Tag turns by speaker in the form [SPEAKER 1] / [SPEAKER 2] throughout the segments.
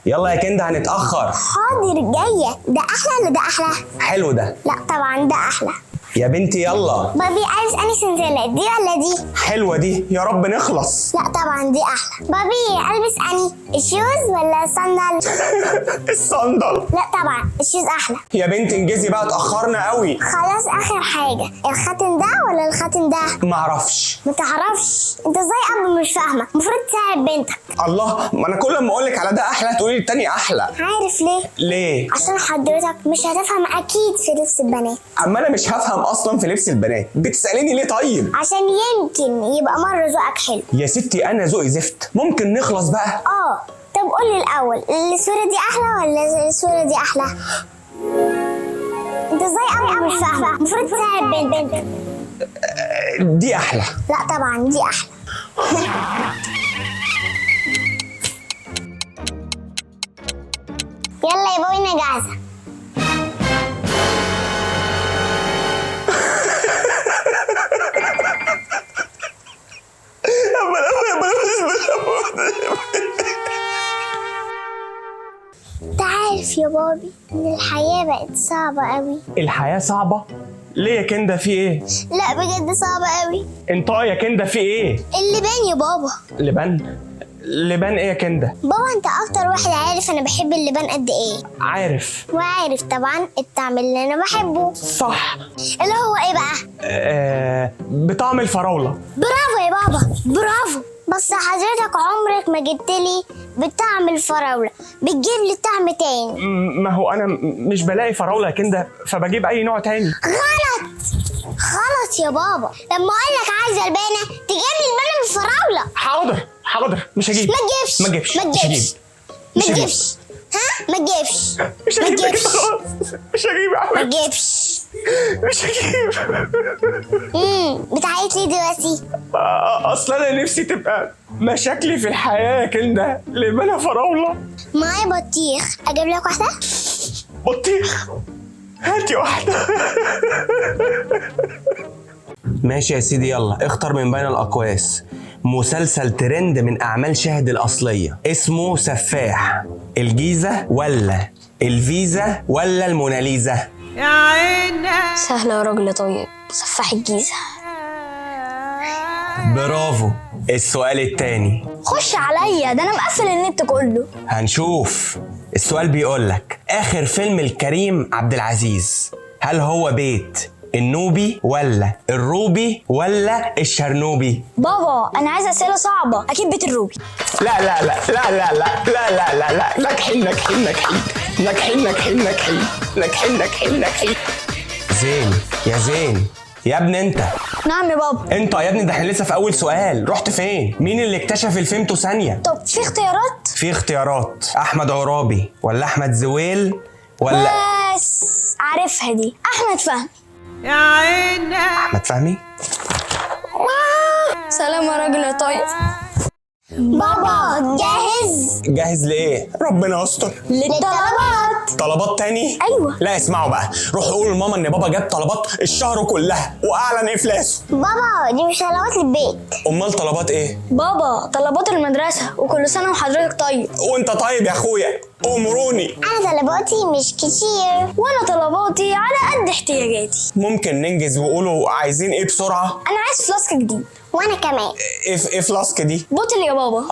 [SPEAKER 1] يلا يا كندا هنتأخر.
[SPEAKER 2] حاضر جاية. ده أحلى ولا ده أحلى؟
[SPEAKER 1] حلو ده.
[SPEAKER 2] لا طبعا ده أحلى.
[SPEAKER 1] يا بنتي يلا.
[SPEAKER 2] بابي عايز أنهي سلسلة، دي ولا دي؟
[SPEAKER 1] حلوة دي، يا رب نخلص.
[SPEAKER 2] لا طبعا دي أحلى. بابي ألبس أنهي، ال shoes ولا الصندل؟
[SPEAKER 1] الصندل.
[SPEAKER 2] لا طبعا ال shoes أحلى.
[SPEAKER 1] يا بنتي انجزي بقى، اتأخرنا قوي.
[SPEAKER 2] خلاص آخر حاجة، الخاتم ده ولا الخاتم ده؟
[SPEAKER 1] معرفش.
[SPEAKER 2] ما تعرفش؟ انت ازاي اب مش فاهمة؟ المفروض تساعد بنتك.
[SPEAKER 1] الله، ما انا كل ما اقولك على ده احلى تقولي التاني احلى.
[SPEAKER 2] عارف ليه؟
[SPEAKER 1] ليه؟
[SPEAKER 2] عشان حضرتك مش هتفهم اكيد في لبس البنات.
[SPEAKER 1] اما انا مش هفهم اصلا في لبس البنات، بتساليني ليه طيب؟
[SPEAKER 2] عشان يمكن يبقى مرة ذوقك حلو.
[SPEAKER 1] يا ستي انا ذوقي زفت، ممكن نخلص بقى؟
[SPEAKER 2] اه طب قولي الاول، الصورة دي احلى ولا الصورة دي احلى؟ انت ازاي اب مش فاهمة؟ المفروض تساعد بنتك.
[SPEAKER 1] دي احلى.
[SPEAKER 2] لا طبعا دي احلى. يلا يا بابي انا جاهزة. انت عارف يا بابي ان الحياة بقت صعبة قوي.
[SPEAKER 1] الحياة صعبة؟ ليه يا كندا في ايه؟
[SPEAKER 2] لا بجد صعبة قوي.
[SPEAKER 1] انطقي يا كندا في ايه؟
[SPEAKER 2] اللبان يا بابا.
[SPEAKER 1] لبان؟ لبان ايه يا كندا؟
[SPEAKER 2] بابا انت اكتر واحد عارف انا بحب اللبان قد ايه.
[SPEAKER 1] عارف.
[SPEAKER 2] وعارف طبعا الطعم اللي انا بحبه.
[SPEAKER 1] صح.
[SPEAKER 2] اللي هو ايه بقى؟
[SPEAKER 1] بطعم الفراولة.
[SPEAKER 2] برافو يا بابا برافو. بس حضرتك عمرك ما جبت لي بطعم الفراولة، بتجيب لي طعم تاني.
[SPEAKER 1] ما هو انا مش بلاقي فراولة يا كندا، فبجيب اي نوع تاني.
[SPEAKER 2] غلط غلط يا بابا، لما اقول لك عايزه لبانه تجيب لي لبانه بالفراوله.
[SPEAKER 1] حاضر حاضر، مش هجيب.
[SPEAKER 2] ما تجيبش
[SPEAKER 1] ما تجيبش
[SPEAKER 2] ما تجيبش ما
[SPEAKER 1] مش هجيب.
[SPEAKER 2] تجيبش. ها ما تجيبش
[SPEAKER 1] مش
[SPEAKER 2] ما
[SPEAKER 1] هجيب يا كندا
[SPEAKER 2] تجيبش
[SPEAKER 1] خلاص، مش هجيب يا
[SPEAKER 2] ما
[SPEAKER 1] حبيبي،
[SPEAKER 2] تجيبش.
[SPEAKER 1] مش هجيب.
[SPEAKER 2] بتعيط ليه دلوقتي؟
[SPEAKER 1] اصل انا نفسي تبقى مشاكلي في الحياة يا كندا لبانه فراوله.
[SPEAKER 2] معايا بطيخ، اجيب لك واحدة؟
[SPEAKER 1] بطيخ؟ هاتي واحدة. ماشي يا سيدي، يلا اختر من بين الأقواس مسلسل ترند من أعمال شاهد الأصلية اسمه سفاح الجيزة ولا الفيزا ولا الموناليزا؟
[SPEAKER 3] يا عيني
[SPEAKER 4] سهلة يا راجل طيب، سفاح الجيزة.
[SPEAKER 1] برافو. السؤال التاني.
[SPEAKER 4] خش عليا، ده أنا مقفل النت كله.
[SPEAKER 1] هنشوف. السؤال بيقول لك آخر فيلم الكريم عبد العزيز هل هو بيت النوبي ولا الروبي ولا الشرنوبي؟
[SPEAKER 4] بابا أنا عايزة أسئلة صعبة، أكيد بيت الروبي.
[SPEAKER 1] لا لا لا لا لا لا لا لا لا لا، ناجحين ناجحين ناجحين ناجحين ناجحين ناجحين ناجحين ناجحين ناجحين. زين يا زين يا ابني انت.
[SPEAKER 4] نعم يا بابا.
[SPEAKER 1] انت يا ابني، ده احنا لسه في اول سؤال، رحت فين؟ مين اللي اكتشف الفيمتو ثانية؟
[SPEAKER 4] طب في اختيارات؟
[SPEAKER 1] في اختيارات، احمد عرابي ولا احمد زويل ولا
[SPEAKER 4] بس عارفها دي، احمد فهمي.
[SPEAKER 3] يا عيني
[SPEAKER 1] احمد فهمي.
[SPEAKER 4] سلام يا راجل يا طيب.
[SPEAKER 2] بابا جاهز؟
[SPEAKER 1] جاهز لايه؟ ربنا يستر.
[SPEAKER 4] للطلبات.
[SPEAKER 1] طلبات تاني؟
[SPEAKER 4] ايوه.
[SPEAKER 1] لا اسمعوا بقى، روحوا قولوا لماما ان بابا جاب طلبات الشهر كلها واعلن افلاسه.
[SPEAKER 2] بابا دي مش طلبات البيت.
[SPEAKER 1] امال طلبات ايه؟
[SPEAKER 4] بابا طلبات المدرسة، وكل سنة وحضرتك طيب.
[SPEAKER 1] وانت طيب يا اخويا، امروني.
[SPEAKER 2] انا طلباتي مش كتير.
[SPEAKER 4] وانا طلباتي على قد احتياجاتي.
[SPEAKER 1] ممكن ننجز وقولوا عايزين ايه بسرعة؟
[SPEAKER 4] انا عايز flask جديد.
[SPEAKER 2] وانا كمان.
[SPEAKER 1] ايه flask دي؟
[SPEAKER 4] bottle يا بابا.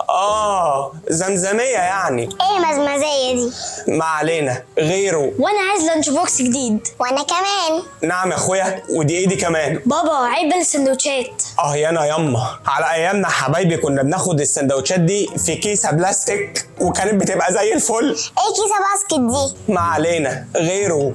[SPEAKER 1] زمزميه يعني.
[SPEAKER 2] ايه المزمزيه دي؟
[SPEAKER 1] ما علينا، غيره.
[SPEAKER 4] وانا عايز lunch box جديد.
[SPEAKER 2] وانا كمان.
[SPEAKER 1] نعم يا اخويا، ودي ايه دي كمان؟
[SPEAKER 4] بابا عيب السندوتشات.
[SPEAKER 1] يا انا ياما، على ايامنا حبايبي كنا بناخد السندوتشات دي في كيسه بلاستيك وكانت بتبقى زي الفل.
[SPEAKER 2] ايه كيسه basket دي؟
[SPEAKER 1] ما علينا، غيره.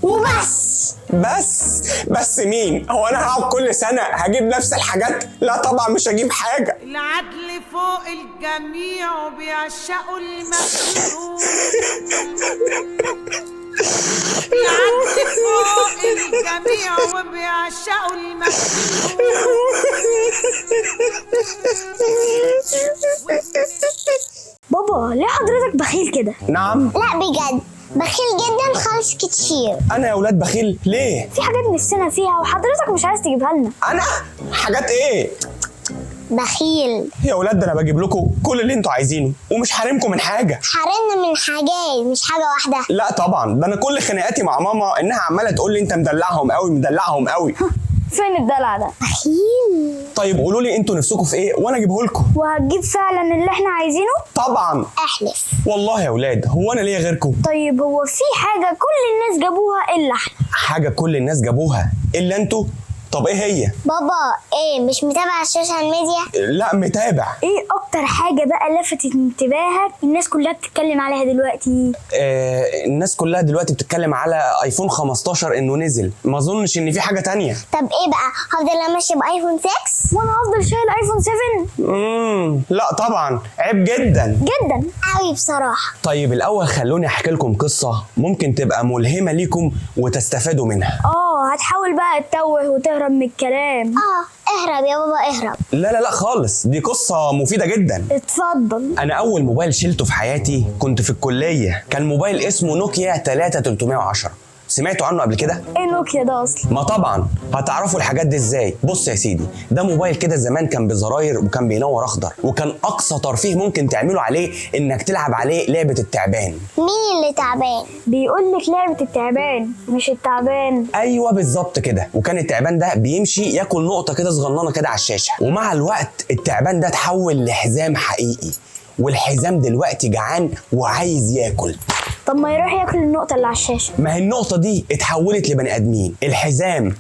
[SPEAKER 2] وبس.
[SPEAKER 1] بس بس مين؟ هو انا هقعد كل سنة هجيب نفس الحاجات؟ لا طبعا مش هجيب حاجة.
[SPEAKER 3] العدل فوق الجميع وبيعشقوا المخلوق. العدل فوق الجميع وبيعشقوا المخلوق.
[SPEAKER 4] بابا ليه حضرتك بخيل كده؟
[SPEAKER 1] نعم؟
[SPEAKER 2] لا بجد بخيل جدا خالص كتير.
[SPEAKER 1] انا يا ولاد بخيل ليه؟
[SPEAKER 4] في حاجات نفسنا فيها وحضرتك مش عايز تجيبها لنا.
[SPEAKER 1] انا؟ حاجات ايه؟
[SPEAKER 2] بخيل.
[SPEAKER 1] يا ولاد ده انا بجيب لكم كل اللي انتوا عايزينه ومش حارمكم من حاجة.
[SPEAKER 2] حرمنا من حاجات مش حاجة واحدة.
[SPEAKER 1] لا طبعا، ده انا كل خناقاتي مع ماما انها عماله تقول لي انت مدلعهم قوي مدلعهم قوي.
[SPEAKER 4] فين الدلع ده؟
[SPEAKER 2] بخيل.
[SPEAKER 1] طيب قولوا لي انتوا نفسكم في ايه وانا اجيبه لكم.
[SPEAKER 4] وهتجيب فعلا اللي احنا عايزينه؟
[SPEAKER 1] طبعا.
[SPEAKER 2] احلف.
[SPEAKER 1] والله يا ولاد هو انا ليا غيركم؟
[SPEAKER 4] طيب هو في حاجة كل الناس جابوها الا احنا.
[SPEAKER 1] حاجة كل الناس جابوها الا انتوا؟ طب ايه هي؟
[SPEAKER 2] بابا ايه، مش متابع ال social media؟
[SPEAKER 1] لا متابع.
[SPEAKER 4] ايه اكتر حاجة بقى لفتت انتباهك الناس كلها بتتكلم عليها دلوقتي؟
[SPEAKER 1] الناس كلها دلوقتي بتتكلم على iPhone 15 انه نزل، ما اظنش ان في حاجة تانية.
[SPEAKER 2] طب ايه بقى، هفضل امشي ب iPhone 6؟
[SPEAKER 4] وانا هفضل شايل iPhone 7؟
[SPEAKER 1] لا طبعا، عيب جدا
[SPEAKER 4] جدا
[SPEAKER 2] قوي بصراحة.
[SPEAKER 1] طيب الاول خلوني احكي لكم قصة ممكن تبقى ملهمة ليكم وتستفادوا منها.
[SPEAKER 4] هتحاول بقى تتوه وتهرب من الكلام.
[SPEAKER 2] اهرب يا بابا اهرب.
[SPEAKER 1] لا لا لا خالص، دي قصة مفيدة جدا.
[SPEAKER 4] اتفضل.
[SPEAKER 1] انا اول موبايل شلته في حياتي كنت في الكلية، كان موبايل اسمه نوكيا 3310. سمعتوا عنه قبل كده؟
[SPEAKER 4] ايه نوكيا ده اصلا؟
[SPEAKER 1] ما طبعا هتعرفوا الحاجات دي ازاي. بص يا سيدي، ده موبايل كده زمان كان بزراير وكان بينور اخضر، وكان اقصى ترفيه ممكن تعمله عليه انك تلعب عليه لعبه التعبان.
[SPEAKER 2] مين اللي تعبان؟
[SPEAKER 4] بيقول لك لعبة التعبان مش التعبان.
[SPEAKER 1] ايوه بالظبط كده. وكان التعبان ده بيمشي ياكل نقطة كده صغننه كده على الشاشة، ومع الوقت التعبان ده اتحول لحزام حقيقي، والحزام دلوقتي جعان وعايز ياكل.
[SPEAKER 4] طب ما يروح ياكل النقطة اللي على الشاشة.
[SPEAKER 1] ما هي النقطة دي اتحولت لبني ادمين، الحزام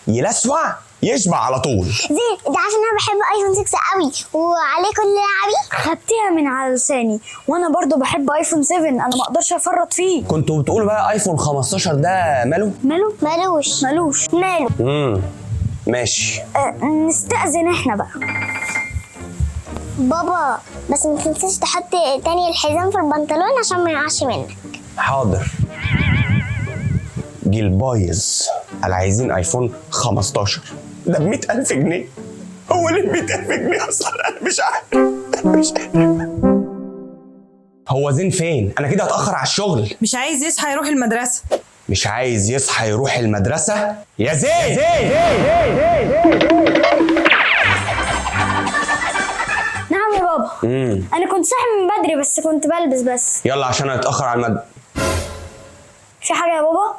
[SPEAKER 1] يلسوع يشبع على طول.
[SPEAKER 2] زين انت عارف ان انا بحب iPhone 6 قوي وعليه كل لعبي.
[SPEAKER 4] خدتيها من على لساني، وانا برضو بحب iPhone 7، انا ما اقدرش افرط فيه.
[SPEAKER 1] كنتوا بتقولوا بقى iPhone 15 ده ماله؟
[SPEAKER 4] ماله؟
[SPEAKER 2] مالوش.
[SPEAKER 4] مالوش.
[SPEAKER 2] ماله.
[SPEAKER 1] ماشي.
[SPEAKER 4] نستأذن احنا بقى.
[SPEAKER 2] بابا بس ما تنساش تحط تاني الحزام في البنطلون عشان ما يقعش منك.
[SPEAKER 1] حاضر. جيل بايظ، قال عايزين iPhone 15 ده ب 100,000 جنيه. هو ليه ب 100,000 جنيه اصلا؟ انا مش عارف، مش عارف. هو زين فين؟ انا كده هتأخر على الشغل.
[SPEAKER 3] مش عايز يصحى يروح المدرسة.
[SPEAKER 1] مش عايز يصحى يروح المدرسة؟ يا زين.
[SPEAKER 4] نعم يا بابا. انا كنت صاحي من بدري بس كنت بلبس بس.
[SPEAKER 1] يلا عشان هنتأخر على المد.
[SPEAKER 4] في حاجة يا بابا؟